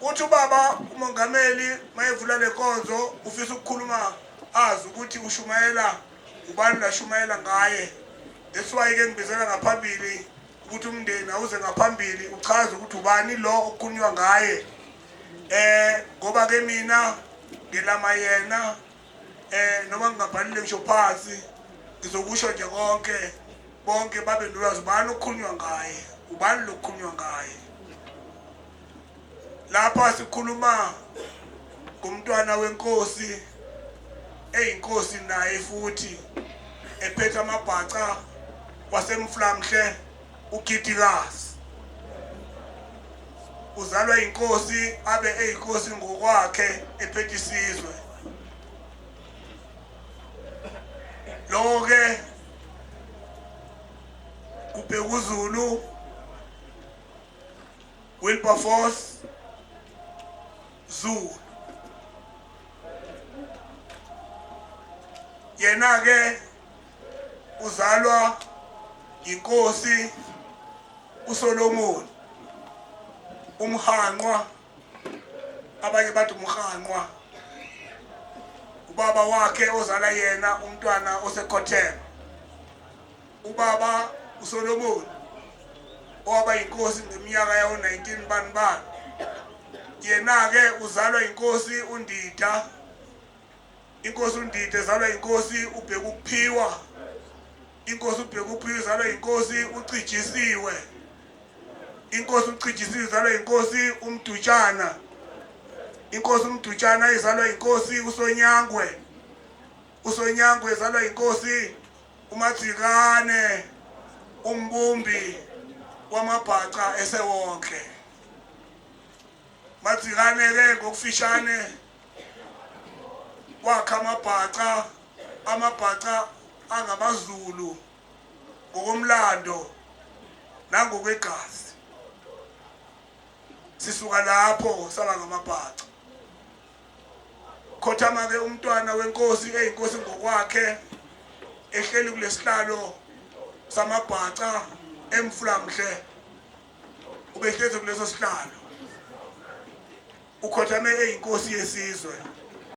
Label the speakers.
Speaker 1: Uthi ubaba umongameli mayevula le nkonzo ufisa ukukhuluma azi ukuthi ushumayela ubani lashumayela ngaye. That's why ke ngibizela ngaphambili ukuthi umndeni awuze ngaphambili uchaze ukuthi ubani lo okukhulunywa ngaye. Ngoba ke mina ngelama yena noma ngingabhalile ngisho phansi ngizokusho nje konke bonke babe nolwazi ubani okukhulunywa ngaye, ubani lokukhulunywa ngaye. Lapha sikhuluma ngomntwana wenkosi eyinkosi naye futhi ephethe amabhaca wasemflamhle uGidikazi. Uzalwa inkosi abe eyinkosi ngokwakhe ephethe isizwe. Lokho-ke kuBhekuzulu Wilberforce Zulu. Yena ke uzalwa inkosi uSolomon umhanqwa, abanye bathi umhanqwa, ubaba wakhe ozala yena umntwana osekhothema. Ubaba uSolomon owaba inkosi ngeminyaka yawo-19 bani bani, yena-ke uzalwa inkosi uNdida. Inkosi uNdida ezalwa inkosi uBhekukuphiwa. Inkosi uBhekukuphiwa izalwa inkosi uCijisiwe. Inkosi uCijisiwe izalwa inkosi uMdutshana. Inkosi uMdutshana izalwa inkosi uSonyangwe. USonyangwe izalwa inkosi uMadzikane, umbumbi wamabhaca esewonke. Madzikane ke ngokufishane wakha amabhaca, amabhaca angamaZulu ngokomlando nangokwegazi. Sisuka lapho saba ngamabhaca. Khothama ke umntwana wenkosi eyinkosi ngokwakhe ehleli kulesihlalo samabhaca emfulamhle, ubehlezi kuleso sihlalo, ukhothame eyinkosi yesizwe.